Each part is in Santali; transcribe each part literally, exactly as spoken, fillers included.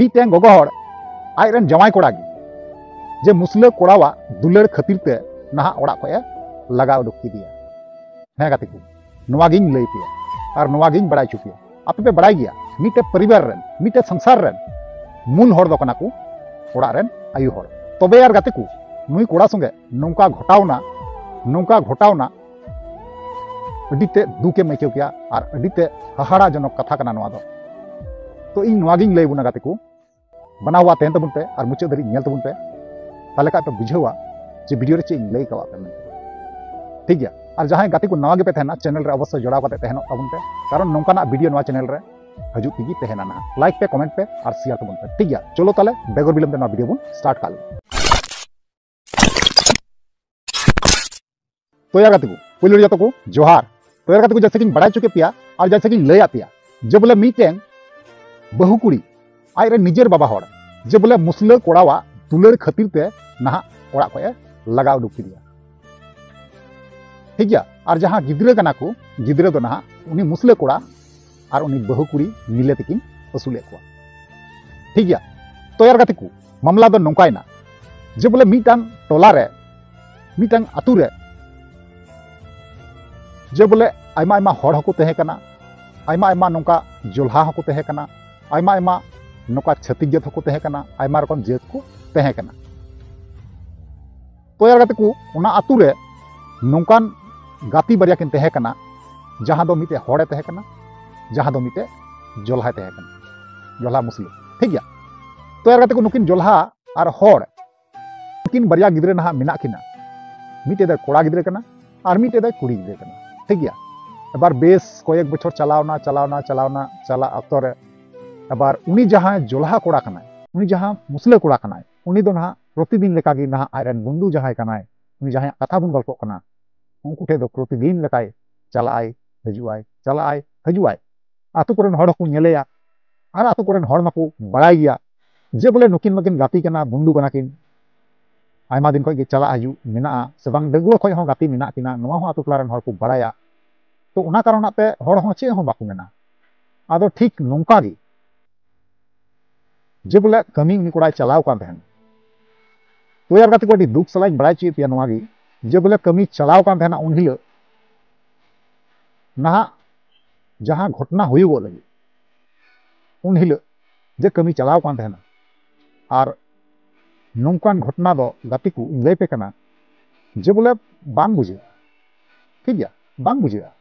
ᱢᱤᱫᱴᱮᱱ ᱜᱚᱜᱚ ᱦᱚᱲ ᱟᱡᱨᱮᱱ ᱡᱟᱶᱟᱭ ᱠᱚᱲᱟ ᱜᱮ ᱡᱮ ᱢᱩᱥᱞᱟᱹ ᱠᱚᱲᱟᱣᱟᱜ ᱫᱩᱞᱟᱹᱲ ᱠᱷᱟᱹᱛᱤᱨ ᱛᱮ ᱱᱟᱦᱟᱜ ᱚᱲᱟᱜ ᱠᱷᱚᱱ ᱮ ᱞᱟᱜᱟ ᱩᱰᱩᱠ ᱠᱮᱫᱮᱭᱟ᱾ ᱦᱮᱸ ᱜᱟᱛᱮ ᱠᱚ, ᱱᱚᱣᱟ ᱜᱤᱧ ᱞᱟᱹᱭ ᱯᱮᱭᱟ ᱟᱨ ᱱᱚᱣᱟ ᱜᱤᱧ ᱵᱟᱲᱟᱭ ᱦᱚᱪᱚ ᱯᱮᱭᱟ᱾ ᱟᱯᱮ ᱯᱮ ᱵᱟᱲᱟᱭ ᱜᱮᱭᱟ, ᱢᱤᱫᱴᱮᱡ ᱯᱚᱨᱤᱵᱟᱨ ᱨᱮᱱ, ᱢᱤᱫᱴᱮᱡ ᱥᱚᱝᱥᱟᱨ ᱨᱮᱱ ᱢᱩᱞ ᱦᱚᱲ ᱫᱚ ᱠᱟᱱᱟ ᱠᱚ ᱚᱲᱟᱜ ᱨᱮᱱ ᱟᱭᱳ ᱦᱚᱲ᱾ ᱛᱚᱵᱮ ᱟᱨ ᱜᱟᱛᱮ ᱠᱚ, ᱱᱩᱭ ᱠᱚᱲᱟ ᱥᱚᱸᱜᱮ ᱱᱚᱝᱠᱟ ᱜᱷᱚᱴᱟᱣᱱᱟ, ᱱᱚᱝᱠᱟ ᱜᱷᱚᱴᱟᱣᱱᱟ, ᱟᱹᱰᱤ ᱛᱮ ᱫᱩᱠᱮᱢ ᱟᱹᱭᱠᱟᱹᱣ ᱠᱮᱭᱟ ᱟᱨ ᱟᱹᱰᱤ ᱛᱮ ᱦᱟᱦᱟᱲᱟᱡᱚᱱᱚᱠ ᱠᱟᱛᱷᱟ ᱠᱟᱱᱟ ᱱᱚᱣᱟ ᱫᱚ᱾ ᱛᱚ ᱤᱧ ᱱᱚᱣᱟ ᱜᱤᱧ ᱞᱟᱹᱭ ᱵᱚᱱᱟ ᱜᱟᱛᱮ ᱠᱚ, ᱵᱟᱱᱟᱣᱟ ᱛᱟᱦᱮᱱ ᱛᱟᱵᱚᱱ ᱯᱮ ᱟᱨ ᱢᱩᱪᱟᱹᱫ ᱫᱷᱟᱹᱨᱤᱡ ᱧᱮᱞ ᱛᱟᱵᱚᱱ ᱯᱮ, ᱛᱟᱦᱞᱮ ᱠᱷᱟᱡ ᱯᱮ ᱵᱩᱡᱷᱟᱹᱣᱟ ᱡᱮ ᱵᱷᱤᱰᱤᱭᱳ ᱨᱮ ᱪᱮᱫ ᱤᱧ ᱞᱟᱹᱭ ᱠᱟᱣᱟᱫ ᱯᱮ ᱢᱮᱱᱛᱮ᱾ ᱴᱷᱤᱠ ᱜᱮᱭᱟ, ᱟᱨ ᱡᱟᱦᱟᱸᱭ ᱜᱟᱛᱮ ᱠᱚ ᱱᱟᱣᱟ ᱜᱮᱯᱮ ᱛᱟᱦᱮᱱᱟ, ᱪᱮᱱᱮᱞ ᱨᱮ ᱚᱵᱚᱥᱥᱳᱭ ᱡᱚᱲᱟᱣ ᱠᱟᱛᱮ ᱛᱟᱦᱮᱱᱚᱜ ᱛᱟᱵᱚᱱ ᱯᱮ, ᱠᱟᱨᱚᱱ ᱱᱚᱝᱠᱟᱱᱟᱜ ᱵᱷᱤᱰᱤᱭᱳ ᱱᱚᱣᱟ ᱪᱮᱱᱮᱞ ᱨᱮ ᱦᱤᱡᱩᱜ ᱛᱮᱜᱮ ᱛᱟᱦᱮᱱᱟ ᱱᱟᱦᱟᱜ᱾ ᱞᱟᱭᱤᱠ ᱯᱮ, ᱠᱚᱢᱮᱱᱴ ᱯᱮ ᱟᱨ ᱥᱮᱭᱟᱨ ᱛᱟᱵᱚᱱ ᱯᱮ᱾ ᱴᱷᱤᱠ ᱜᱮᱭᱟ, ᱪᱚᱞᱚ ᱛᱟᱦᱞᱮ ᱵᱮᱜᱚᱨ ᱵᱤᱞᱚᱢ ᱛᱮ ᱱᱚᱣᱟ ᱵᱷᱤᱰᱤᱭᱳ ᱵᱚᱱ ᱥᱴᱟᱨᱴ ᱠᱟᱜ ᱞᱮᱜᱮ᱾ ᱛᱚ ᱭᱟᱨ ᱜᱟᱛᱮ ᱠᱚ, ᱯᱳᱭᱞᱳ ᱨᱮ ᱡᱚᱛᱚ ᱠᱚ ᱡᱚᱦᱟᱨ᱾ ᱛᱚ ᱭᱟᱨ ᱜᱟᱛᱮ ᱠᱚ, ᱡᱮᱭᱥᱮ ᱠᱤᱧ ᱵᱟᱲᱟᱭ ᱦᱚᱪᱚ ᱠᱮᱫ ᱯᱮᱭᱟ ᱟᱨ ᱡᱮᱭᱥᱮ ᱠᱤᱧ ᱞᱟᱹᱭᱟᱫ ᱯᱮᱭᱟ ᱡᱮ ᱵᱚᱞᱮ ᱢᱤᱫᱴᱮᱱ ᱵᱟᱹᱦᱩ ᱠᱩᱲᱤ ᱟᱡ ᱨᱮᱱ ᱱᱤᱡᱮᱨ ᱵᱟᱵᱟ ᱦᱚᱲ ᱡᱮ ᱵᱚᱞᱮ ᱢᱩᱥᱞᱟᱹ ᱠᱚᱲᱟᱣᱟᱜ ᱫᱩᱞᱟᱹᱲ ᱠᱷᱟᱹᱛᱤᱨ ᱛᱮ ᱱᱟᱦᱟᱜ ᱚᱲᱟᱜ ᱠᱷᱚᱱ ᱮ ᱞᱟᱜᱟ ᱩᱰᱩᱠ ᱠᱮᱫᱮᱭᱟ᱾ ᱴᱷᱤᱠ ᱜᱮᱭᱟ, ᱟᱨ ᱡᱟᱦᱟᱸ ᱜᱤᱫᱽᱨᱟᱹ ᱠᱟᱱᱟ ᱠᱚ, ᱜᱤᱫᱽᱨᱟᱹ ᱫᱚ ᱱᱟᱦᱟᱜ ᱩᱱᱤ ᱢᱩᱥᱞᱟᱹ ᱠᱚᱲᱟ ᱟᱨ ᱩᱱᱤ ᱵᱟᱹᱦᱩ ᱠᱩᱲᱤ ᱢᱤᱞᱮ ᱛᱮᱠᱤᱱ ᱟᱹᱥᱩᱞᱮᱫ ᱠᱚᱣᱟ᱾ ᱴᱷᱤᱠ ᱜᱮᱭᱟ, ᱛᱚ ᱭᱟᱨ ᱜᱟᱛᱮ ᱠᱚ, ᱢᱟᱢᱞᱟ ᱫᱚ ᱱᱚᱝᱠᱟᱭᱮᱱᱟ ᱡᱮ ᱵᱚᱞᱮ ᱢᱤᱫᱴᱟᱝ ᱴᱚᱞᱟ ᱨᱮ ᱢᱤᱫᱴᱟᱝ ᱟᱛᱳ ᱨᱮ ᱡᱮ ᱵᱚᱞᱮ ᱟᱭᱢᱟ ᱟᱭᱢᱟ ᱦᱚᱲ ᱦᱚᱸᱠᱚ ᱛᱟᱦᱮᱸ ᱠᱟᱱᱟ, ᱟᱭᱢᱟ ᱟᱭᱢᱟ ᱱᱚᱝᱠᱟ ᱡᱚᱞᱦᱟ ᱦᱚᱸᱠᱚ ᱛᱟᱦᱮᱸ ᱠᱟᱱᱟ, ᱟᱭᱢᱟ ᱟᱭᱢᱟ ᱱᱚᱝᱠᱟ ᱪᱷᱟᱹᱛᱤᱠ ᱡᱟᱹᱛ ᱦᱚᱸᱠᱚ ᱛᱟᱦᱮᱸ ᱠᱟᱱᱟ, ᱟᱭᱢᱟ ᱨᱚᱠᱚᱢ ᱡᱟᱹᱛ ᱠᱚ ᱛᱟᱦᱮᱸ ᱠᱟᱱᱟ᱾ ᱛᱚ ᱭᱟᱨ ᱜᱟᱛᱮ ᱠᱚ, ᱚᱱᱟ ᱟᱛᱳ ᱨᱮ ᱱᱚᱝᱠᱟᱱ ᱜᱟᱛᱮ ᱵᱟᱨᱭᱟ ᱠᱤᱱ ᱛᱟᱦᱮᱸ ᱠᱟᱱᱟ, ᱡᱟᱦᱟᱸ ᱫᱚ ᱢᱤᱫᱴᱮᱡ ᱦᱚᱲᱮ ᱛᱟᱦᱮᱸ ᱠᱟᱱᱟ, ᱡᱟᱦᱟᱸ ᱫᱚ ᱢᱤᱫᱴᱮᱡ ᱡᱚᱞᱦᱟᱭ ᱛᱟᱦᱮᱸ ᱠᱟᱱᱟ, ᱡᱚᱞᱦᱟ ᱢᱩᱥᱞᱟᱹ᱾ ᱴᱷᱤᱠ ᱜᱮᱭᱟ, ᱛᱚ ᱭᱟᱨ ᱜᱟᱛᱮ ᱠᱚ, ᱱᱩᱠᱤᱱ ᱡᱚᱞᱦᱟ ᱟᱨ ᱦᱚᱲ ᱩᱱᱠᱤᱱ ᱵᱟᱨᱭᱟ ᱜᱤᱫᱽᱨᱟᱹ ᱱᱟᱦᱟᱜ ᱢᱮᱱᱟᱜ ᱠᱤᱱᱟ᱾ ᱢᱤᱫᱴᱮᱡ ᱫᱚ ᱠᱚᱲᱟ ᱜᱤᱫᱽᱨᱟᱹ ᱠᱟᱱᱟ ᱟᱨ ᱢᱤᱫᱴᱮᱡ ᱫᱚ ᱠᱩᱲᱤ ᱜᱤᱫᱽᱨᱟᱹ ᱠᱟᱱᱟ᱾ ᱴᱷᱤᱠ ᱜᱮᱭᱟ, ᱮᱵᱟᱨ ᱵᱮᱥ ᱠᱚᱭᱮᱠ ᱵᱚᱪᱷᱚᱨ ᱪᱟᱞᱟᱣᱱᱟ, ᱪᱟᱞᱟᱣᱱᱟ, ᱪᱟᱞᱟᱣᱱᱟ, ᱪᱟᱞᱟᱜ ᱚᱠᱛᱚ ᱨᱮ ᱮᱵᱟᱨ ᱩᱱᱤ ᱡᱟᱦᱟᱸᱭ ᱡᱚᱞᱦᱟ ᱠᱚᱲᱟ ᱠᱟᱱᱟᱭ, ᱩᱱᱤ ᱡᱟᱦᱟᱸ ᱢᱩᱥᱞᱟᱹ ᱠᱚᱲᱟ ᱠᱟᱱᱟᱭ, ᱩᱱᱤ ᱫᱚ ᱱᱟᱦᱟᱜ ᱯᱨᱚᱛᱤᱫᱤᱱ ᱞᱮᱠᱟᱜᱮ ᱱᱟᱦᱟᱜ ᱟᱡᱨᱮᱱ ᱵᱚᱱᱫᱷᱩ ᱡᱟᱦᱟᱸᱭ ᱠᱟᱱᱟᱭ, ᱩᱱᱤ ᱡᱟᱦᱟᱸᱭᱟᱜ ᱠᱟᱛᱷᱟ ᱵᱚᱱ ᱜᱚᱞᱯᱚᱜ ᱠᱟᱱᱟ, ᱩᱱᱠᱩ ᱴᱷᱮᱡ ᱫᱚ ᱯᱨᱚᱛᱤᱫᱤᱱ ᱞᱮᱠᱟᱭ ᱪᱟᱞᱟᱜ ᱟᱭ, ᱦᱤᱡᱩᱜ ᱟᱭ, ᱪᱟᱞᱟᱜ ᱟᱭ, ᱦᱤᱡᱩᱜ ᱟᱭ᱾ ᱟᱛᱳ ᱠᱚᱨᱮᱱ ᱦᱚᱲ ᱦᱚᱸᱠᱚ ᱧᱮᱞᱮᱭᱟ ᱟᱨ ᱟᱛᱳ ᱠᱚᱨᱮᱱ ᱦᱚᱲ ᱢᱟᱠᱚ ᱵᱟᱲᱟᱭ ᱜᱮᱭᱟ ᱡᱮ ᱵᱚᱞᱮ ᱱᱩᱠᱤᱱ ᱢᱟᱠᱤᱱ ᱜᱟᱛᱮ ᱠᱟᱱᱟ, ᱵᱚᱱᱫᱷᱩ ᱠᱟᱱᱟ ᱠᱤᱱ, ᱟᱭᱢᱟ ᱫᱤᱱ ᱠᱷᱚᱡ ᱜᱮ ᱪᱟᱞᱟᱜ ᱦᱤᱡᱩᱜ ᱢᱮᱱᱟᱜᱼᱟ, ᱥᱮ ᱵᱟᱝ ᱰᱟᱺᱜᱩᱣᱟᱹ ᱠᱷᱚᱡ ᱦᱚᱸ ᱜᱟᱛᱮ ᱢᱮᱱᱟᱜ ᱠᱤᱱᱟ, ᱱᱚᱣᱟ ᱦᱚᱸ ᱟᱛᱳ ᱴᱚᱞᱟ ᱨᱮᱱ ᱦᱚᱲ ᱠᱚ ᱵᱟᱲᱟᱭᱟ᱾ ᱛᱚ ᱚᱱᱟ ᱠᱟᱨᱚᱱᱟᱜ ᱛᱮ ᱦᱚᱲ ᱦᱚᱸ ᱪᱮᱫ ᱦᱚᱸ ᱵᱟᱠᱚ ᱢᱮᱱᱟ᱾ ᱟᱫᱚ ᱴᱷᱤᱠ ᱱᱚᱝᱠᱟ ᱜᱮ ᱡᱮ ᱵᱚᱞᱮ ᱠᱟᱹᱢᱤ ᱩᱱᱤ ᱠᱚᱲᱟᱭ ᱪᱟᱞᱟᱣ ᱠᱟᱱ ᱛᱟᱦᱮᱱ᱾ ᱛᱚ ᱭᱟᱨ ᱜᱟᱛᱮ ᱠᱚ, ᱟᱹᱰᱤ ᱫᱩᱠ ᱥᱟᱞᱟᱜ ᱤᱧ ᱵᱟᱲᱟᱭ ᱦᱚᱪᱚᱭᱮᱫ ᱯᱮᱭᱟ ᱱᱚᱣᱟ ᱜᱮ, ᱡᱮ ᱵᱚᱞᱮ ᱠᱟᱹᱢᱤ ᱪᱟᱞᱟᱣ ᱠᱟᱱ ᱛᱟᱦᱮᱱᱟ ᱩᱱ ᱦᱤᱞᱳᱜ, ᱱᱟᱦᱟᱜ ᱡᱟᱦᱟᱸ ᱜᱷᱚᱴᱚᱱᱟ ᱦᱩᱭᱩᱜᱚᱜ ᱞᱟᱹᱜᱤᱫ ᱩᱱ ᱦᱤᱞᱳᱜ, ᱡᱮ ᱠᱟᱹᱢᱤ ᱪᱟᱞᱟᱣ ᱠᱟᱱ ᱛᱟᱦᱮᱱᱟ᱾ ᱟᱨ ᱱᱚᱝᱠᱟᱱ ᱜᱷᱚᱴᱚᱱᱟ ᱫᱚ ᱜᱟᱛᱮ ᱠᱚ, ᱤᱧ ᱞᱟᱹᱭ ᱯᱮ ᱠᱟᱱᱟ, ᱡᱮ ᱵᱚᱞᱮ ᱵᱟᱝ ᱵᱩᱡᱷᱟᱹᱜᱼᱟ᱾ ᱴᱷᱤᱠ ᱜᱮᱭᱟ, ᱵᱟᱝ ᱵᱩᱡᱷᱟᱹᱜᱼᱟ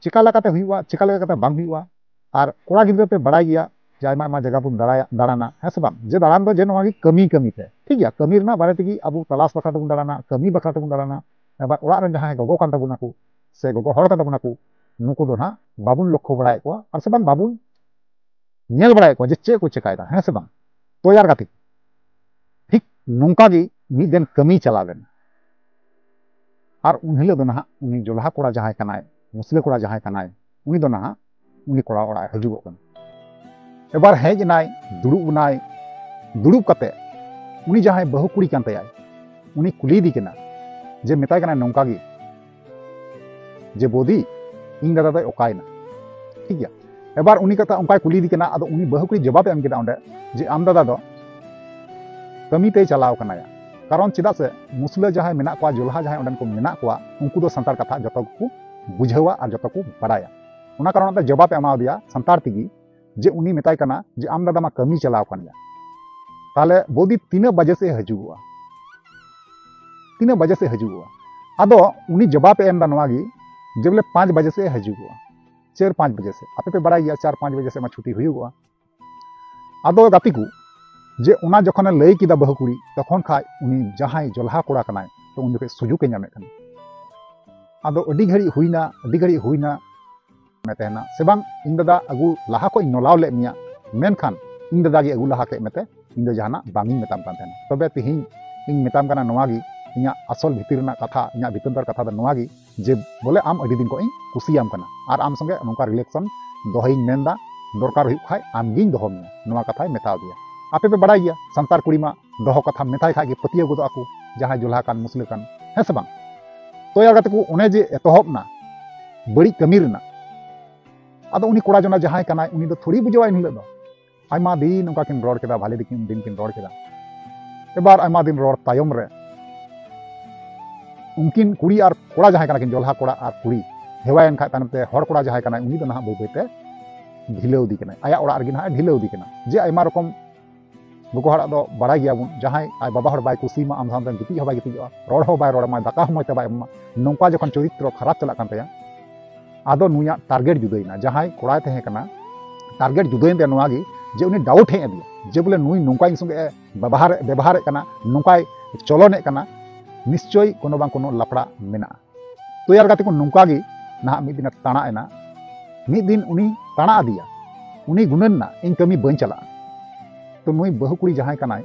ᱪᱮᱠᱟ ᱞᱮᱠᱟᱛᱮ ᱦᱩᱭᱩᱜᱼᱟ, ᱪᱮᱠᱟ ᱞᱮᱠᱟᱛᱮ ᱵᱟᱝ ᱦᱩᱭᱩᱜᱼᱟ᱾ ᱟᱨ ᱠᱚᱲᱟ ᱜᱤᱫᱽᱨᱟᱹ ᱯᱮ ᱵᱟᱲᱟᱭ ᱜᱮᱭᱟ ᱡᱮ ᱟᱭᱢᱟ ᱟᱭᱢᱟ ᱡᱟᱭᱜᱟ ᱵᱚᱱ ᱫᱟᱬᱟᱭᱟ, ᱫᱟᱬᱟᱱᱟ, ᱦᱮᱸ ᱥᱮ ᱵᱟᱝ? ᱡᱮ ᱫᱟᱬᱟᱱ ᱫᱚ ᱡᱮ ᱱᱚᱣᱟ ᱜᱮ ᱠᱟᱹᱢᱤ, ᱠᱟᱹᱢᱤ ᱛᱮ, ᱴᱷᱤᱠ ᱜᱮᱭᱟ, ᱠᱟᱹᱢᱤ ᱨᱮᱱᱟᱜ ᱵᱟᱨᱮ ᱛᱮᱜᱮ ᱟᱵᱚ ᱛᱟᱞᱟᱥ ᱵᱟᱠᱷᱨᱟ ᱛᱮᱵᱚᱱ ᱫᱟᱬᱟᱱᱟ, ᱠᱟᱹᱢᱤ ᱵᱟᱠᱷᱨᱟ ᱛᱮᱵᱚᱱ ᱫᱟᱬᱟᱱᱟ᱾ ᱮᱵᱟᱨ ᱚᱲᱟᱜ ᱨᱮᱱ ᱡᱟᱦᱟᱸᱭ ᱜᱚᱜᱚ ᱠᱟᱱ ᱛᱟᱵᱚᱱᱟ ᱠᱚ ᱥᱮ ᱜᱚᱜᱚ ᱦᱚᱲ ᱠᱟᱱ ᱛᱟᱵᱚᱱᱟ ᱠᱚ, ᱱᱩᱠᱩ ᱫᱚ ᱱᱟᱦᱟᱜ ᱵᱟᱵᱚᱱ ᱞᱚᱠᱠᱷᱚ ᱵᱟᱲᱟᱭᱮᱫ ᱠᱚᱣᱟ, ᱟᱨ ᱥᱮ ᱵᱟᱝ ᱵᱟᱵᱚᱱ ᱧᱮᱞ ᱵᱟᱲᱟᱭᱮᱫ ᱠᱚᱣᱟ ᱡᱮ ᱪᱮᱫ ᱠᱚ ᱪᱮᱠᱟᱭᱮᱫᱟ, ᱦᱮᱸ ᱥᱮ ᱵᱟᱝ? ᱛᱚ ᱭᱟᱨ ᱜᱟᱛᱮ, ᱴᱷᱤᱠ ᱱᱚᱝᱠᱟ ᱜᱮ ᱢᱤᱫ ᱫᱤᱱ ᱠᱟᱹᱢᱤ ᱪᱟᱞᱟᱣ ᱞᱮᱱᱟ᱾ ᱟᱨ ᱩᱱ ᱦᱤᱞᱳᱜ ᱫᱚ ᱱᱟᱦᱟᱜ ᱩᱱᱤ ᱡᱚᱞᱦᱟ ᱠᱚᱲᱟ ᱡᱟᱦᱟᱸᱭ ᱠᱟᱱᱟᱭ, ᱢᱩᱥᱞᱟᱹ ᱠᱚᱲᱟ ᱡᱟᱦᱟᱸᱭ ᱠᱟᱱᱟᱭ, ᱩᱱᱤ ᱫᱚ ᱱᱟᱦᱟᱜ ᱩᱱᱤ ᱠᱚᱲᱟ ᱚᱲᱟᱜ ᱮ ᱦᱤᱡᱩᱜᱚᱜ ᱠᱟᱱᱟ᱾ ᱮᱵᱟᱨ ᱦᱮᱡ ᱮᱱᱟᱭ, ᱫᱩᱲᱩᱵ ᱮᱱᱟᱭ, ᱫᱩᱲᱩᱵ ᱠᱟᱛᱮ ᱩᱱᱤ ᱡᱟᱦᱟᱸᱭ ᱵᱟᱹᱦᱩ ᱠᱩᱲᱤ ᱠᱟᱱ ᱛᱟᱭᱟᱭ, ᱩᱱᱤ ᱠᱩᱞᱤᱭᱮᱫᱮ ᱠᱟᱱᱟ, ᱡᱮ ᱢᱮᱛᱟᱭ ᱠᱟᱱᱟᱭ ᱱᱚᱝᱠᱟ ᱜᱮ, ᱡᱮ ᱵᱳᱫᱤ, ᱤᱧ ᱫᱟᱫᱟ ᱫᱚᱭ ᱚᱠᱟᱭᱮᱱᱟ? ᱴᱷᱤᱠ ᱜᱮᱭᱟ, ᱮᱵᱟᱨ ᱩᱱᱤ ᱠᱟᱛᱷᱟ ᱚᱱᱠᱟᱭ ᱠᱩᱞᱤᱭᱮᱫᱮ ᱠᱟᱱᱟ, ᱟᱫᱚ ᱩᱱᱤ ᱵᱟᱹᱦᱩ ᱠᱩᱲᱤ ᱡᱚᱵᱟᱵ ᱮ ᱮᱢ ᱠᱮᱫᱟ ᱚᱸᱰᱮ, ᱡᱮ ᱟᱢ ᱫᱟᱫᱟ ᱫᱚ ᱠᱟᱹᱢᱤ ᱛᱮᱭ ᱪᱟᱞᱟᱣ ᱠᱟᱱᱟᱭᱟ᱾ ᱠᱟᱨᱚᱱ ᱪᱮᱫᱟᱜ ᱥᱮ ᱢᱩᱥᱞᱟᱹ ᱡᱟᱦᱟᱸᱭ ᱢᱮᱱᱟᱜ ᱠᱚᱣᱟ, ᱡᱚᱞᱦᱟ ᱡᱟᱦᱟᱸᱭ ᱚᱸᱰᱮᱱ ᱠᱚ ᱢᱮᱱᱟᱜ ᱠᱚᱣᱟ, ᱩᱱᱠᱩ ᱫᱚ ᱥᱟᱱᱛᱟᱲ ᱠᱟᱛᱷᱟ ᱡᱚᱛᱚ ᱜᱮᱠᱚ ᱵᱩᱡᱷᱟᱹᱣᱟ ᱟᱨ ᱡᱚᱛᱚ ᱠᱚ ᱵᱟᱲᱟᱭᱟ᱾ ᱚᱱᱟ ᱠᱟᱨᱚᱱ ᱛᱮ ᱡᱚᱵᱟᱵ ᱮ ᱮᱢᱟᱣᱟᱫᱮᱭᱟ ᱥᱟᱱᱛᱟᱲ ᱛᱮᱜᱮ, ᱡᱮ ᱩᱱᱤ ᱢᱮᱛᱟᱭ ᱠᱟᱱᱟ ᱡᱮ ᱟᱢ ᱫᱟᱫᱟ ᱢᱟ ᱠᱟᱹᱢᱤ ᱪᱟᱞᱟᱣ ᱠᱟᱱ ᱜᱮᱭᱟ, ᱛᱟᱦᱞᱮ ᱵᱳᱫᱤ ᱛᱤᱱᱟᱹᱜ ᱵᱟᱡᱮ ᱥᱮᱫ ᱮ ᱦᱤᱡᱩᱜᱚᱜᱼᱟ? ᱛᱤᱱᱟᱹᱜ ᱵᱟᱡᱮ ᱥᱮᱫ ᱮ ᱦᱤᱡᱩᱜᱚᱜᱼᱟ? ᱟᱫᱚ ᱩᱱᱤ ᱡᱚᱵᱟᱵ ᱮ ᱮᱢ ᱮᱫᱟ ᱱᱚᱣᱟ ᱜᱮ, ᱡᱮ ᱵᱚᱞᱮ ᱯᱟᱸᱪ ᱵᱟᱡᱮ ᱥᱮᱫ ᱮ ᱦᱤᱡᱩᱜᱚᱜᱼᱟ, ᱪᱟᱨ ᱯᱟᱸᱪ ᱵᱟᱡᱮ ᱥᱮᱫ᱾ ᱟᱯᱮ ᱯᱮ ᱵᱟᱲᱟᱭ ᱜᱮᱭᱟ ᱪᱟᱨ ᱯᱟᱸᱪ ᱵᱟᱡᱮ ᱥᱮᱫ ᱢᱟ ᱪᱷᱩᱴᱤ ᱦᱩᱭᱩᱜᱚᱜᱼᱟ᱾ ᱟᱫᱚ ᱜᱟᱛᱮ ᱠᱚ, ᱡᱮ ᱚᱱᱟ ᱡᱚᱠᱷᱚᱱᱮ ᱞᱟᱹᱭ ᱠᱮᱫᱟ ᱵᱟᱹᱦᱩ ᱠᱩᱲᱤ, ᱛᱚᱠᱷᱚᱱ ᱠᱷᱟᱡ ᱩᱱᱤ ᱡᱟᱦᱟᱸᱭ ᱡᱚᱞᱦᱟ ᱠᱚᱲᱟ ᱠᱟᱱᱟᱭ, ᱛᱚ ᱩᱱ ᱡᱚᱠᱷᱚᱱ ᱥᱩᱡᱩᱜ ᱮ ᱧᱟᱢᱮᱫ ᱠᱟᱱᱟ᱾ ᱟᱫᱚ ᱟᱹᱰᱤ ᱜᱷᱟᱹᱲᱤᱡ ᱦᱩᱭᱱᱟ, ᱟᱹᱰᱤ ᱜᱷᱟᱹᱲᱤᱡ ᱦᱩᱭᱱᱟ, ᱢᱮ ᱛᱟᱦᱮᱱᱟ ᱥᱮ ᱵᱟᱝ, ᱤᱧ ᱫᱟᱫᱟ ᱟᱹᱜᱩ ᱞᱟᱦᱟ ᱠᱷᱚᱡ ᱤᱧ ᱱᱚᱞᱟᱣ ᱞᱮᱫ ᱢᱮᱭᱟ, ᱢᱮᱱᱠᱷᱟᱱ ᱤᱧ ᱫᱟᱫᱟ ᱜᱮ ᱟᱹᱜᱩ ᱞᱟᱦᱟ ᱠᱮᱫ ᱢᱮᱛᱮ, ᱤᱧ ᱫᱚ ᱡᱟᱦᱟᱱᱟᱜ ᱵᱟᱝ ᱤᱧ ᱢᱮᱛᱟᱢ ᱠᱟᱱ ᱛᱟᱦᱮᱱᱟ᱾ ᱛᱚᱵᱮ ᱛᱤᱦᱤᱧ ᱤᱧ ᱢᱮᱛᱟᱢ ᱠᱟᱱᱟ ᱱᱚᱣᱟ ᱜᱮ, ᱤᱧᱟᱹᱜ ᱟᱥᱚᱞ ᱵᱷᱤᱛᱤᱨ ᱨᱮᱱᱟᱜ ᱠᱟᱛᱷᱟ, ᱤᱧᱟᱹᱜ ᱵᱷᱤᱛᱟᱹᱨ ᱠᱟᱛᱷᱟ ᱫᱚ ᱱᱚᱣᱟ ᱜᱮ, ᱡᱮ ᱵᱚᱞᱮ ᱟᱢ ᱟᱹᱰᱤ ᱫᱤᱱ ᱠᱷᱚᱡ ᱤᱧ ᱠᱩᱥᱤᱭᱟᱢ ᱠᱟᱱᱟ ᱟᱨ ᱟᱢ ᱥᱚᱸᱜᱮ ᱱᱚᱝᱠᱟ relation ᱫᱚᱦᱚᱭᱤᱧ ᱢᱮᱱᱫᱟ, ᱫᱚᱨᱠᱟᱨ ᱦᱩᱭᱩᱜ ᱠᱷᱟᱡ ᱟᱢ ᱜᱤᱧ ᱫᱚᱦᱚ ᱢᱮᱭᱟ, ᱱᱚᱣᱟ ᱠᱟᱛᱷᱟᱭ ᱢᱮᱛᱟᱣ ᱫᱮᱭᱟ᱾ ᱟᱯᱮ ᱯᱮ ᱵᱟᱲᱟᱭ ᱜᱮᱭᱟ ᱥᱟᱱᱛᱟᱲ ᱠᱩᱲᱤ ᱢᱟ ᱫᱚᱦᱚ ᱠᱟᱛᱷᱟᱢ ᱢᱮᱛᱟᱭ ᱠᱷᱟᱡ ᱜᱮ ᱯᱟᱹᱛᱭᱟᱹᱣ ᱜᱚᱫᱚᱜ ᱟᱠᱚ, ᱡᱟᱦᱟᱸᱭ ᱡᱚᱞᱦᱟ ᱠᱟᱱ ᱢᱩᱥᱞᱟᱹ ᱠᱟᱱ, ᱦᱮᱸ ᱥᱮ ᱵᱟᱝ? ᱛᱚ ᱭᱟᱨ ᱜᱟᱛᱮ ᱠᱚ, ᱚᱱᱮ ᱡᱮ ᱮᱛᱚᱦᱚᱵ ᱱᱟ ᱵᱟᱹᱲᱤᱡ ᱠᱟᱹᱢᱤ ᱨᱮᱱᱟᱜ, ᱟᱫᱚ ᱩᱱᱤ ᱠᱚᱲᱟ ᱡᱚᱱᱟ ᱡᱟᱦᱟᱸᱭ ᱠᱟᱱᱟᱭ, ᱩᱱᱤ ᱫᱚ ᱛᱷᱚᱲᱤ ᱵᱩᱡᱷᱟᱹᱣᱟᱭ ᱮᱱ ᱦᱤᱞᱳᱜ ᱫᱚ᱾ ᱟᱭᱢᱟ ᱫᱤᱱ ᱚᱱᱠᱟ ᱠᱤᱱ ᱨᱚᱲ ᱠᱮᱫᱟ, ᱵᱷᱟᱞᱮ ᱫᱤᱱ ᱠᱤᱱ ᱨᱚᱲ ᱠᱮᱫᱟ᱾ ᱮᱵᱟᱨ ᱟᱭᱢᱟ ᱫᱤᱱ ᱨᱚᱲ ᱛᱟᱭᱚᱢ ᱨᱮ ᱩᱱᱠᱤᱱ ᱠᱩᱲᱤ ᱟᱨ ᱠᱚᱲᱟ ᱡᱟᱦᱟᱸᱭ ᱠᱟᱱᱟ ᱠᱤᱱ, ᱡᱚᱞᱦᱟ ᱠᱚᱲᱟ ᱟᱨ ᱠᱩᱲᱤ, ᱦᱮᱣᱟᱭᱮᱱ ᱠᱷᱟᱡ ᱛᱟᱭᱱᱚᱢ ᱛᱮ ᱦᱚᱲ ᱠᱚᱲᱟ ᱡᱟᱦᱟᱸᱭ ᱠᱟᱱᱟᱭ ᱩᱱᱤ ᱫᱚ ᱱᱟᱦᱟᱜ ᱵᱟᱹᱭ ᱵᱟᱹᱭ ᱛᱮ ᱰᱷᱤᱞᱟᱹᱣ ᱤᱫᱤ ᱠᱟᱱᱟᱭ, ᱟᱭᱟᱜ ᱚᱲᱟᱜ ᱨᱮᱜᱮ ᱱᱟᱦᱟᱜ ᱰᱷᱤᱞᱟᱹᱣ ᱤᱫᱤ ᱠᱟᱱᱟ᱾ ᱡᱮ ᱟᱭᱢᱟ ᱨᱚᱠᱚᱢ ᱜᱚᱜᱚ ᱦᱚᱲᱟᱜ ᱫᱚ ᱵᱟᱲᱟᱭ ᱜᱮᱭᱟᱵᱚᱱ, ᱡᱟᱦᱟᱸᱭ ᱟᱡ ᱵᱟᱵᱟ ᱦᱚᱲ ᱵᱟᱭ ᱠᱩᱥᱤᱭᱟᱢᱟ, ᱟᱢ ᱥᱟᱶᱛᱮ ᱜᱤᱛᱤᱡ ᱦᱚᱸ ᱵᱟᱭ ᱜᱤᱛᱤᱡᱚᱜᱼᱟ, ᱨᱚᱲ ᱦᱚᱸ ᱵᱟᱭ ᱨᱚᱲ ᱟᱢᱟ, ᱫᱟᱠᱟ ᱦᱚᱸ ᱢᱚᱡᱽ ᱛᱮ ᱵᱟᱭ ᱮᱢᱟ, ᱱᱚᱝᱠᱟ ᱡᱚᱠᱷᱚᱱ ᱪᱚᱨᱤᱛᱨᱚ ᱠᱷᱟᱨᱟᱯ ᱪᱟᱞᱟᱜ ᱠᱟᱱ ᱛᱟᱭᱟ, ᱟᱫᱚ ᱱᱩᱭᱟᱜ ᱴᱟᱨᱜᱮᱴ ᱡᱩᱫᱟᱹᱭᱮᱱᱟ᱾ ᱡᱟᱦᱟᱸᱭ ᱠᱚᱲᱟᱭ ᱛᱟᱦᱮᱸ ᱠᱟᱱᱟ, ᱴᱟᱨᱜᱮᱴ ᱡᱩᱫᱟᱹᱭᱮᱱ ᱛᱟᱭᱟ ᱱᱚᱣᱟ ᱜᱮ, ᱡᱮ ᱩᱱᱤ ᱰᱟᱣᱩᱴ ᱦᱮᱡ ᱟᱫᱮᱭᱟ ᱡᱮ ᱵᱚᱞᱮ ᱱᱩᱭ ᱱᱚᱝᱠᱟ ᱤᱧ ᱥᱚᱸᱜᱮ ᱮ ᱵᱮᱵᱚᱦᱟᱨ, ᱵᱮᱵᱚᱦᱟᱨᱮᱫ ᱠᱟᱱᱟ, ᱱᱚᱝᱠᱟᱭ ᱪᱚᱞᱚᱱᱮᱫ ᱠᱟᱱᱟ, ᱱᱤᱥᱪᱚᱭ ᱠᱳᱱᱳ ᱵᱟᱝ ᱠᱳᱱᱳ ᱞᱟᱯᱲᱟ ᱢᱮᱱᱟᱜᱼᱟ᱾ ᱛᱚ ᱭᱟᱨ ᱜᱟᱛᱮ ᱠᱚ, ᱱᱚᱝᱠᱟ ᱜᱮ ᱱᱟᱦᱟᱜ ᱢᱤᱫ ᱫᱤᱱᱮ ᱛᱟᱬᱟ ᱮᱱᱟ᱾ ᱢᱤᱫ ᱫᱤᱱ ᱩᱱᱤ ᱛᱟᱬᱟ ᱟᱫᱮᱭᱟ, ᱩᱱᱤ ᱜᱩᱱᱟᱹᱱ ᱮᱱᱟ, "ᱤᱧ ᱠᱟᱹᱢᱤ ᱵᱟᱹᱧ ᱪᱟᱞᱟᱜᱼᱟ᱾" ᱛᱚ ᱱᱩᱭ ᱵᱟᱹᱦᱩ ᱠᱩᱲᱤ ᱡᱟᱦᱟᱸᱭ ᱠᱟᱱᱟᱭ,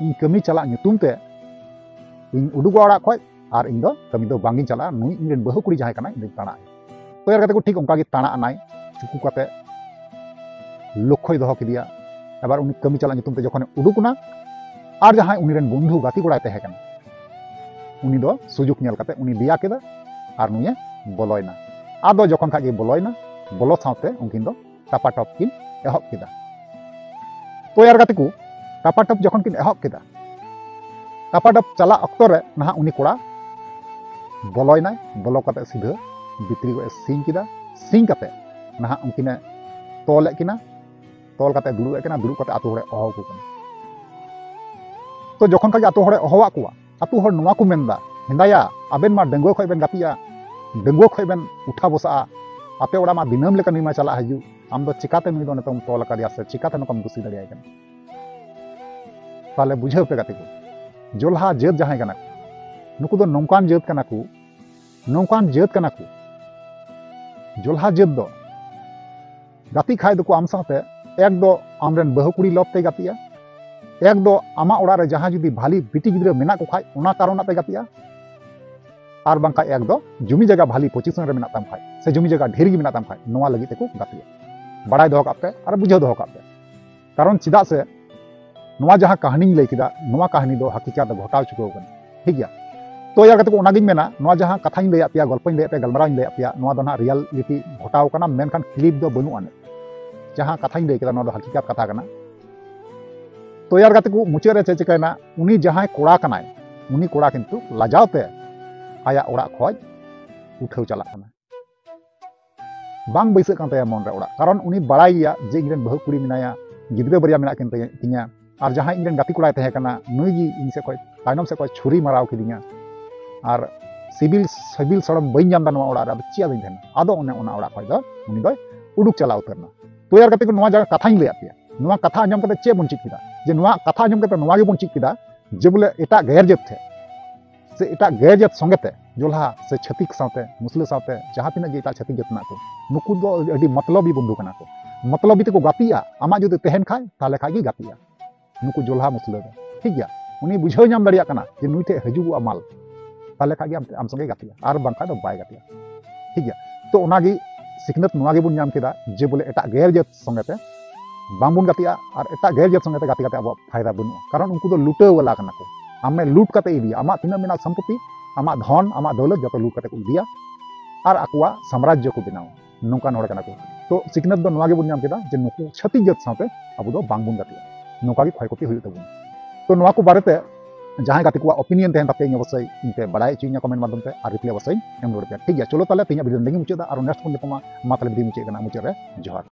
ᱤᱧ ᱠᱟᱹᱢᱤ ᱪᱟᱞᱟᱜ ᱧᱩᱛᱩᱢ ᱛᱮ ᱤᱧ ᱩᱰᱩᱠᱚᱜᱼᱟ ᱚᱲᱟᱜ ᱠᱷᱚᱡ, ᱟᱨ ᱤᱧ ᱫᱚ ᱠᱟᱹᱢᱤ ᱫᱚ ᱵᱟᱝ ᱤᱧ ᱪᱟᱞᱟᱜᱼᱟ, ᱱᱩᱭ ᱤᱧ ᱨᱮᱱ ᱵᱟᱹᱦᱩ ᱠᱩᱲᱤ ᱡᱟᱦᱟᱸᱭ ᱠᱟᱱᱟᱭ ᱩᱱᱤ ᱛᱟᱬᱟ ᱟᱭ᱾ ᱛᱚ ᱭᱟᱨ ᱜᱟᱛᱮ ᱠᱚ, ᱴᱷᱤᱠ ᱚᱱᱠᱟ ᱜᱮ ᱛᱟᱬᱟ ᱟᱱᱟᱭ, ᱪᱩᱠᱩ ᱠᱟᱛᱮ ᱞᱚᱠᱠᱷᱚᱭ ᱫᱚᱦᱚ ᱠᱮᱫᱮᱭᱟ᱾ ᱟᱵᱟᱨ ᱩᱱᱤ ᱠᱟᱹᱢᱤ ᱪᱟᱞᱟᱜ ᱧᱩᱛᱩᱢ ᱛᱮ ᱡᱚᱠᱷᱚᱱᱮ ᱩᱰᱩᱠ ᱮᱱᱟ, ᱟᱨ ᱡᱟᱦᱟᱸᱭ ᱩᱱᱤ ᱨᱮᱱ ᱵᱚᱱᱫᱷᱩ ᱜᱟᱛᱮ ᱠᱚᱲᱟᱭ ᱛᱟᱦᱮᱸ ᱠᱟᱱᱟ, ᱩᱱᱤ ᱫᱚ ᱥᱩᱡᱳᱜᱽ ᱧᱮᱞ ᱠᱟᱛᱮ ᱩᱱᱤ ᱫᱮᱭᱟ ᱠᱮᱫᱟ ᱟᱨ ᱱᱩᱭᱮ ᱵᱚᱞᱚᱭᱮᱱᱟ᱾ ᱟᱫᱚ ᱡᱚᱠᱷᱚᱱ ᱠᱷᱟᱡ ᱜᱮ ᱵᱚᱞᱚᱭᱮᱱᱟ, ᱵᱚᱞᱚ ᱥᱟᱶᱛᱮ ᱩᱱᱠᱤᱱ ᱫᱚ ᱴᱟᱯᱟᱴᱚᱯ ᱠᱤᱱ ᱮᱦᱚᱵ ᱠᱮᱫᱟ᱾ ᱛᱚ ᱭᱟᱨ ᱜᱟᱛᱮ ᱠᱚ, ᱴᱟᱯᱟᱴᱚᱯ ᱡᱚᱠᱷᱚᱱ ᱠᱤᱱ ᱮᱦᱚᱵ ᱠᱮᱫᱟ, ᱴᱟᱯᱟᱴᱚᱯ ᱪᱟᱞᱟᱜ ᱚᱠᱛᱚ ᱨᱮ ᱱᱟᱦᱟᱜ ᱩᱱᱤ ᱠᱚᱲᱟ ᱵᱚᱞᱚᱭᱮᱱᱟᱭ, ᱵᱚᱞᱚ ᱠᱟᱛᱮ ᱥᱤᱫᱷᱟᱹ ᱵᱷᱤᱛᱨᱤ ᱠᱚ ᱥᱤᱧ ᱠᱮᱫᱟ᱾ ᱥᱤᱧ ᱠᱟᱛᱮ ᱱᱟᱦᱟᱜ ᱩᱱᱠᱤᱱᱮ ᱛᱚᱞᱮᱫ ᱠᱤᱱᱟ, ᱛᱚᱞ ᱠᱟᱛᱮ ᱫᱩᱲᱩᱵ ᱮ ᱠᱟᱱᱟ, ᱫᱩᱲᱩᱵ ᱠᱟᱛᱮ ᱟᱛᱳ ᱦᱚᱲᱮ ᱦᱚᱦᱚ ᱟᱠᱚ ᱠᱟᱱᱟ᱾ ᱛᱚ ᱡᱚᱠᱷᱚᱱ ᱠᱷᱟᱡ ᱜᱮ ᱟᱛᱳ ᱦᱚᱲᱮ ᱦᱚᱦᱚᱣᱟᱫ ᱠᱚᱣᱟ, ᱟᱛᱳ ᱦᱚᱲ ᱱᱚᱣᱟ ᱠᱚ ᱢᱮᱱᱫᱟ, "ᱦᱮᱸᱫᱟᱭᱟ, ᱟᱵᱮᱱ ᱢᱟ ᱰᱟᱺᱜᱩᱣᱟᱹ ᱠᱷᱚᱡ ᱵᱮᱱ ᱜᱟᱛᱮᱜᱼᱟ, ᱰᱟᱺᱜᱩᱣᱟᱹ ᱠᱷᱚᱡ ᱵᱮᱱ ᱩᱴᱷᱟ ᱵᱚᱥᱟᱜᱼᱟ, ᱟᱯᱮ ᱚᱲᱟᱜ ᱢᱟ ᱫᱤᱱᱟᱹᱢ ᱞᱮᱠᱟ ᱱᱩᱭ ᱢᱟ ᱪᱟᱞᱟᱜ ᱦᱤᱡᱩᱜ, ᱟᱢ ᱫᱚ ᱪᱤᱠᱟᱛᱮ ᱱᱩᱭ ᱫᱚ ᱱᱤᱛᱚᱜ ᱮᱢ ᱛᱚᱞ ᱟᱠᱟᱫᱮᱭᱟ ᱥᱮ ᱪᱤᱠᱟᱛᱮ ᱱᱚᱝᱠᱟᱢ ᱫᱩᱥᱤ ᱫᱟᱲᱮᱭᱟᱭ ᱠᱟᱱᱟ?" ᱛᱟᱦᱞᱮ ᱵᱩᱡᱷᱟᱹᱣ ᱯᱮ ᱜᱟᱛᱮ ᱠᱚ, ᱡᱚᱞᱦᱟ ᱡᱟᱹᱛ ᱡᱟᱦᱟᱸᱭ ᱠᱟᱱᱟ ᱠᱚ, ᱱᱩᱠᱩ ᱫᱚ ᱱᱚᱝᱠᱟᱱ ᱡᱟᱹᱛ ᱠᱟᱱᱟ ᱠᱚ, ᱱᱚᱝᱠᱟᱱ ᱡᱟᱹᱛ ᱠᱟᱱᱟ ᱠᱚ, ᱡᱚᱞᱦᱟ ᱡᱟᱹᱛ ᱫᱚ ᱜᱟᱛᱮ ᱠᱷᱟᱡ ᱫᱚᱠᱚ ᱟᱢ ᱥᱟᱶᱛᱮ, ᱮᱠ ᱫᱚ ᱟᱢᱨᱮᱱ ᱵᱟᱹᱦᱩ ᱠᱩᱲᱤ ᱞᱚᱵ ᱛᱮᱭ ᱜᱟᱛᱮᱜᱼᱟ, ᱮᱠ ᱫᱚ ᱟᱢᱟᱜ ᱚᱲᱟᱜ ᱨᱮ ᱡᱟᱦᱟᱸ ᱡᱩᱫᱤ ᱵᱷᱟᱞᱤ ᱵᱤᱴᱤ ᱜᱤᱫᱽᱨᱟᱹ ᱢᱮᱱᱟᱜ ᱠᱚ ᱠᱷᱟᱡ ᱚᱱᱟ ᱠᱟᱨᱚᱱᱟᱜ ᱛᱮ ᱜᱟᱛᱮᱜᱼᱟ, ᱟᱨ ᱵᱟᱝᱠᱷᱟᱡ ᱮᱠ ᱫᱚ ᱡᱩᱢᱤ ᱡᱟᱭᱜᱟ ᱵᱷᱟᱞᱤ ᱯᱚᱡᱤᱥᱚᱱ ᱨᱮ ᱢᱮᱱᱟᱜ ᱛᱟᱢ ᱠᱷᱟᱡ ᱥᱮ ᱡᱩᱢᱤ ᱡᱟᱭᱜᱟ ᱰᱷᱮᱨ ᱜᱮ ᱢᱮᱱᱟᱜ ᱛᱟᱢ ᱠᱷᱟᱡ ᱱᱚᱣᱟ ᱞᱟᱹᱜᱤᱫ ᱛᱮᱠᱚ ᱜᱟᱛᱮᱜᱼᱟ᱾ ᱵᱟᱲᱟᱭ ᱫᱚᱦᱚ ᱠᱟᱜ ᱯᱮ ᱟᱨ ᱵᱩᱡᱷᱟᱹᱣ ᱫᱚᱦᱚ ᱠᱟᱜ ᱯᱮ, ᱠᱟᱨᱚᱱ ᱪᱮᱫᱟᱜ ᱥᱮ ᱱᱚᱣᱟ ᱡᱟᱦᱟᱸ ᱠᱟᱹᱦᱱᱤᱧ ᱞᱟᱹᱭ ᱠᱮᱫᱟ, ᱱᱚᱣᱟ ᱠᱟᱹᱦᱱᱤ ᱫᱚ ᱦᱟᱹᱠᱤᱠᱟᱛ ᱜᱷᱚᱴᱟᱣ ᱪᱩᱠᱟᱹᱣ ᱠᱟᱱᱟ, ᱴᱷᱤᱠ ᱜᱮᱭᱟ? ᱛᱚ ᱭᱟᱨ ᱜᱟᱛᱮ ᱠᱚ, ᱚᱱᱟᱜᱤᱧ ᱢᱮᱱᱟ, ᱱᱚᱣᱟ ᱡᱟᱦᱟᱸ ᱠᱟᱛᱷᱟᱧ ᱞᱟᱹᱭᱟᱫ ᱯᱮᱭᱟ, ᱜᱚᱞᱯᱚᱧ ᱞᱟᱹᱭᱟᱫ ᱯᱮᱭᱟ, ᱜᱟᱞᱢᱟᱨᱟᱣᱤᱧ ᱞᱟᱹᱭᱟᱫ ᱯᱮᱭᱟ, ᱱᱚᱣᱟ ᱫᱚ ᱱᱟᱦᱟᱜ ᱨᱤᱭᱟᱞᱤᱴᱤ ᱜᱷᱚᱴᱟᱣ ᱠᱟᱱᱟ, ᱢᱮᱱᱠᱷᱟᱱ ᱠᱞᱤᱯ ᱫᱚ ᱵᱟᱹᱱᱩᱜ ᱟᱹᱱᱤᱡ᱾ ᱡᱟᱦᱟᱸ ᱠᱟᱛᱷᱟᱧ ᱞᱟᱹᱭ ᱠᱮᱫᱟ, ᱱᱚᱣᱟ ᱫᱚ ᱦᱟᱹᱠᱤᱠᱟᱛ ᱠᱟᱛᱷᱟ ᱠᱟᱱᱟ᱾ ᱛᱚᱭᱟᱨ ᱜᱟᱛᱮ ᱠᱚ ᱢᱩᱪᱟᱹᱫ ᱨᱮ ᱪᱮᱫ ᱪᱤᱠᱟᱹᱭᱮᱱᱟ? ᱩᱱᱤ ᱡᱟᱦᱟᱸᱭ ᱠᱚᱲᱟ ᱠᱟᱱᱟᱭ, ᱩᱱᱤ ᱠᱚᱲᱟ ᱠᱤᱱᱛᱩ ᱞᱟᱡᱟᱣ ᱛᱮ ᱟᱭᱟᱜ ᱚᱲᱟᱜ ᱠᱷᱚᱡ ᱩᱴᱷᱟᱹᱣ ᱪᱟᱞᱟᱜ ᱠᱟᱱᱟ᱾ ᱵᱟᱝ ᱵᱟᱹᱭᱥᱟᱹᱜ ᱠᱟᱱ ᱛᱟᱭᱟ ᱢᱚᱱ ᱨᱮ ᱚᱲᱟᱜ, ᱠᱟᱨᱚᱱ ᱩᱱᱤ ᱵᱟᱲᱟᱭ ᱜᱮᱭᱟ ᱡᱮ ᱤᱧ ᱨᱮᱱ ᱵᱟᱹᱦᱩ ᱠᱩᱲᱤ ᱢᱮᱱᱟᱭᱟ, ᱜᱤᱫᱽᱨᱟᱹ ᱵᱟᱨᱭᱟ ᱢᱮᱱᱟᱜ ᱠᱤᱱ ᱛᱤᱧᱟ, ᱟᱨ ᱡᱟᱦᱟᱸᱭ ᱤᱧ ᱨᱮᱱ ᱜᱟᱛᱮ ᱠᱚᱲᱟᱭ ᱛᱟᱦᱮᱸ ᱠᱟᱱᱟ, ᱱᱩᱭ ᱜᱮ ᱤᱧ ᱥᱮᱫ ᱠᱷᱚᱡ, ᱛᱟᱭᱱᱚᱢ ᱥᱮᱫ ᱠᱷᱚᱡ ᱪᱷᱩᱨᱤ ᱢᱟᱨᱟᱣ ᱠᱤᱫᱤᱧᱟ, ᱟᱨ ᱥᱤᱵᱤᱞ, ᱥᱤᱵᱤᱞ ᱥᱚᱲᱚᱢ ᱵᱟᱹᱧ ᱧᱟᱢ ᱮᱫᱟ ᱱᱚᱣᱟ ᱚᱲᱟᱜ ᱨᱮ, ᱟᱫᱚ ᱪᱮᱫ ᱟᱫᱚᱧ ᱛᱟᱦᱮᱱᱟ? ᱟᱫᱚ ᱚᱱᱮ ᱚᱱᱟ ᱚᱲᱟᱜ ᱠᱷᱚᱡ ᱫᱚ ᱩᱱᱤ ᱫᱚᱭ ᱩᱰᱩᱠ ᱪᱟᱞᱟᱣ ᱩᱛᱟᱹᱨ ᱮᱱᱟ᱾ ᱛᱚᱭᱟᱨ ᱜᱟᱛᱮ ᱠᱚ, ᱱᱚᱣᱟ ᱡᱟᱭᱜᱟ ᱠᱟᱛᱷᱟᱧ ᱞᱟᱹᱭᱟᱫ ᱯᱮᱭᱟ, ᱱᱚᱣᱟ ᱠᱟᱛᱷᱟ ᱟᱸᱡᱚᱢ ᱠᱟᱛᱮ ᱪᱮᱫ ᱵᱚᱱ ᱪᱮᱫ ᱠᱮᱫᱟ? ᱡᱮ ᱱᱚᱣᱟ ᱠᱟᱛᱷᱟ ᱟᱸᱡᱚᱢ ᱠᱟᱛᱮ ᱱᱚᱣᱟ ᱜᱮᱵᱚᱱ ᱪᱮᱫ ᱠᱮᱫᱟ ᱡᱮ ᱵᱚᱞᱮ ᱮᱴᱟᱜ ᱜᱮᱨ ᱡᱟᱹᱛ ᱴᱷᱮᱡ ᱥᱮ ᱮᱴᱟᱜ ᱜᱮᱨ ᱡᱟᱹᱛ ᱥᱚᱸᱜᱮ ᱛᱮ, ᱡᱚᱞᱦᱟ ᱥᱮ ᱪᱷᱟᱹᱛᱤᱠ ᱥᱟᱶᱛᱮ, ᱢᱩᱥᱞᱟᱹ ᱥᱟᱶᱛᱮ, ᱡᱟᱦᱟᱸ ᱛᱤᱱᱟᱹᱜ ᱜᱮ ᱮᱴᱟᱜ ᱪᱷᱟᱹᱛᱤᱠ ᱡᱟᱹᱛ ᱢᱮᱱᱟᱜ ᱠᱚ, ᱱᱩᱠᱩ ᱫᱚ ᱟᱹᱰᱤ ᱢᱚᱛᱞᱚᱵᱤ ᱵᱚᱱᱫᱷᱩ ᱠᱟᱱᱟ ᱠᱚ᱾ ᱢᱚᱛᱞᱚᱵᱤ ᱛᱮᱠᱚ ᱜᱟᱛᱮᱜᱼᱟ, ᱟᱢᱟᱜ ᱡᱩᱫᱤ ᱛᱟᱦᱮᱱ ᱠᱷᱟᱡ, ᱛᱟᱦᱞᱮ ᱠᱷᱟᱡ ᱜᱮ ᱜᱟᱛᱮᱜᱼᱟ᱾ ᱱᱩᱠᱩ ᱡᱚᱞᱦᱟ ᱢᱩᱥᱞᱟᱹ ᱫᱚ, ᱴᱷᱤᱠ ᱜᱮᱭᱟ, ᱩᱱᱤ ᱵᱩᱡᱷᱟᱹᱣ ᱧᱟᱢ ᱫᱟᱲᱮᱭᱟᱜ ᱠᱟᱱᱟ ᱡᱮ ᱱᱩᱭ ᱴᱷᱮᱡ ᱦᱤᱡᱩᱜᱚᱜᱼᱟ ᱢᱟᱞ, ᱛᱟᱦᱞᱮ ᱠᱷᱟᱡ ᱜᱮ ᱟᱢ, ᱟᱢ ᱥᱚᱸᱜᱮ ᱜᱟᱛᱮᱜᱼᱟ, ᱟᱨ ᱵᱟᱝᱠᱷᱟᱡ ᱫᱚ ᱵᱟᱭ ᱜᱟᱛᱮᱜᱼᱟ᱾ ᱴᱷᱤᱠ ᱜᱮᱭᱟ, ᱛᱚ ᱚᱱᱟᱜᱮ ᱥᱤᱠᱷᱱᱟᱹᱛ ᱱᱚᱣᱟ ᱜᱮᱵᱚᱱ ᱧᱟᱢ ᱠᱮᱫᱟ ᱡᱮ ᱵᱚᱞᱮ ᱮᱴᱟᱜ ᱜᱮᱨ ᱡᱟᱹᱛ ᱥᱚᱸᱜᱮ ᱛᱮ ᱵᱟᱝᱵᱚᱱ ᱜᱟᱛᱮᱜᱼᱟ, ᱟᱨ ᱮᱴᱟᱜ ᱜᱮᱨ ᱡᱟᱹᱛ ᱥᱚᱸᱜᱮ ᱛᱮ ᱜᱟᱛᱮ ᱠᱟᱛᱮ ᱟᱵᱚᱣᱟᱜ ᱯᱷᱟᱭᱫᱟ ᱵᱟᱹᱱᱩᱜᱼᱟ, ᱠᱟᱨᱚᱱ ᱩᱱᱠᱩ ᱫᱚ ᱞᱩᱴᱟᱹᱣ ᱣᱟᱞᱟ ᱠᱟᱱᱟ ᱠᱚ᱾ ᱟᱢᱮ ᱞᱩᱴ ᱠᱟᱛᱮ ᱤᱫᱤᱭᱟ, ᱟᱢᱟᱜ ᱛᱤᱱᱟᱹᱜ ᱢᱮᱱᱟᱜ ᱥᱚᱢᱯᱚᱛᱤ, ᱟᱢᱟᱜ ᱫᱷᱚᱱ, ᱟᱢᱟᱜ ᱫᱟᱹᱣᱞᱟᱹᱛ ᱡᱚᱛᱚ ᱞᱩᱴ ᱠᱟᱛᱮ ᱠᱚ ᱤᱫᱤᱭᱟ ᱟᱨ ᱟᱠᱚᱣᱟᱜ ᱥᱟᱢᱨᱟᱡᱽᱡᱚ ᱠᱚ ᱵᱮᱱᱟᱣᱟ᱾ ᱱᱚᱝᱠᱟᱱ ᱦᱚᱲ ᱠᱟᱱᱟ ᱠᱚ᱾ ᱛᱚ ᱥᱤᱠᱷᱱᱟᱹᱛ ᱫᱚ ᱱᱚᱣᱟ ᱜᱮᱵᱚᱱ ᱧᱟᱢ ᱠᱮᱫᱟ ᱡᱮ ᱱᱩᱠᱩ ᱪᱷᱟᱹᱛᱤᱠ ᱡᱟᱹᱛ ᱥᱟᱶᱛᱮ ᱟᱵᱚ ᱫᱚ ᱵᱟᱝᱵᱚᱱ ᱜᱟᱛᱮᱜᱼᱟ, ᱱᱚᱝᱠᱟ ᱜᱮ ᱠᱷᱚᱭ ᱠᱷᱚᱛᱤ ᱦᱩᱭᱩᱜ ᱛᱟᱵᱚᱱᱟ᱾ ᱛᱚ ᱱᱚᱣᱟ ᱠᱚ ᱵᱟᱨᱮᱛᱮ ᱡᱟᱦᱟᱸᱭ ᱜᱟᱛᱮ ᱠᱚᱣᱟᱜ opinion ᱛᱟᱦᱮᱱ ᱛᱟᱯᱮᱭᱟ, ᱤᱧ ᱚᱵᱚᱥᱥᱳᱭ ᱤᱧ ᱯᱮ ᱵᱟᱲᱟᱭ ᱦᱚᱪᱚᱧᱟ comment ᱢᱟᱫᱽᱫᱷᱚᱢ ᱛᱮ, ᱟᱨ reply ᱚᱵᱚᱥᱥᱳᱭ ᱤᱧ ᱮᱢ ᱨᱩᱣᱟᱹᱲ ᱯᱮᱭᱟ᱾ ᱴᱷᱤᱠ ᱜᱮᱭᱟ, ᱪᱚᱞᱚ ᱛᱟᱦᱞᱮ ᱛᱮᱦᱮᱧᱟᱜ video ᱱᱚᱰᱮ ᱜᱮ ᱢᱩᱪᱟᱹᱫᱟ, ᱟᱨᱚ next ᱵᱚᱱ ᱧᱟᱯᱟᱢᱟ᱾ ᱢᱟ ᱛᱟᱦᱞᱮ video ᱢᱩᱪᱟᱹᱫ ᱠᱟᱱᱟ, ᱢᱩᱪᱟᱹᱫ ᱨᱮ ᱡᱚᱦᱟᱨ᱾